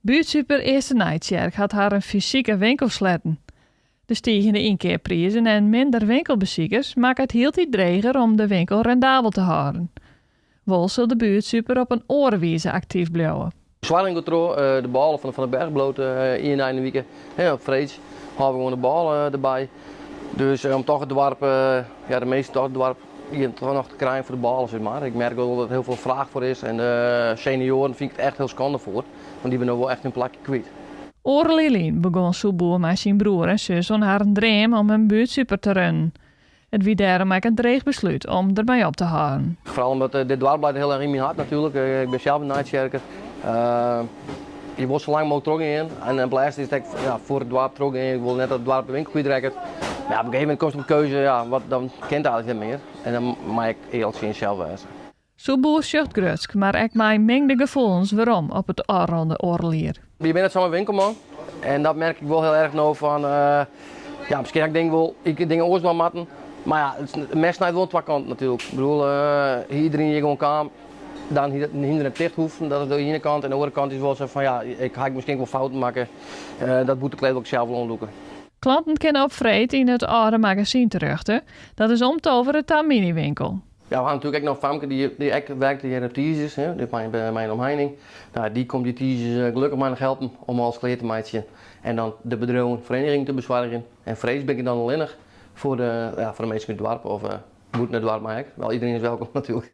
Buertsuper Easternijtsjerk hat harren fysike winkel sletten. De stigjende ynkeapprizen en minder winkelbesikers makke it hieltyd dreger om de winkel rendabel te hâlden. Wol sil de buertsuper op in oare wize aktyf bliuwe. Soarging giet troch, de bôle fan Van den Berg bliuwt ien dei yn de wike. Op freeds hâlde we gewoan de bôle derby. Dus om toch it doarp, ja, de minsken toch it doarp hjir toch noch te krijen foar de bôle sis mar. Ik merk wol dat der hiel folle fraach foar is en de senioaren fyn ik it echt hiel skande foar, want dy binne no wol echt hun plakje kwyt. Oardel jier lyn begûn Soepboer mei syn broer en sus oan harren dream om in buertsuper te runnen. It wie dêrom ek in dreech beslút om dermei op te hâlden. Foaral omdat dit doarp leit hiel erch yn myn hart natuerlik. Ik bin sels in Nijtsjerker. Je wol sa lang mooglik trochgean en op lêst is it ek foar it doarp trochgean. Ik wol net dat it doarp de winkel kwytrekket. Mar ja, op in gegeven momint komst op in keuze, ja, wat, dan kin it eigentlik net mear. En dan mei ik earlik tsjin jesels wêze. Soepboer sjocht grutsk, mar ek mei mingde gefoelens werom op it ôfrûne oardel jier. Je binne net samar winkelman en dat merk ik wol hiel erch no fan, ja, miskien ha ik dingen wol, ik dingen oars dwaan moatten. Mar ja, it mes snijt wol oan twa kanten natuerlik. Ik bedoel, hie iedereen hjir gewoan kaam, dan hie it hinder net ticht hoeven, dat is de iene kant. En de oare kant is wol sa fan, ja, ik ha miskien ek wol fouten makke, dat boetekleed wol ik sels wol oanlûke. Klanten kinne op freed yn it âlde magazyn terjochte, dat is omtovere ta minywinkel. Ja, we ha natuerlik ek noch famke dy't ek werkt hjir op tiisdeis, mei in omheining. No, dy komt dy tiisdeis gelokkich mei noch helpen om alles klear te meitsjen en dan de bedriuwen, vereniging te besoargjen. En freeds bin ik dan allinnich foar de, ja, foar de minsken út it doarp of bûten it doarp mei ek. Wel, iedereen is welkom natuerlik.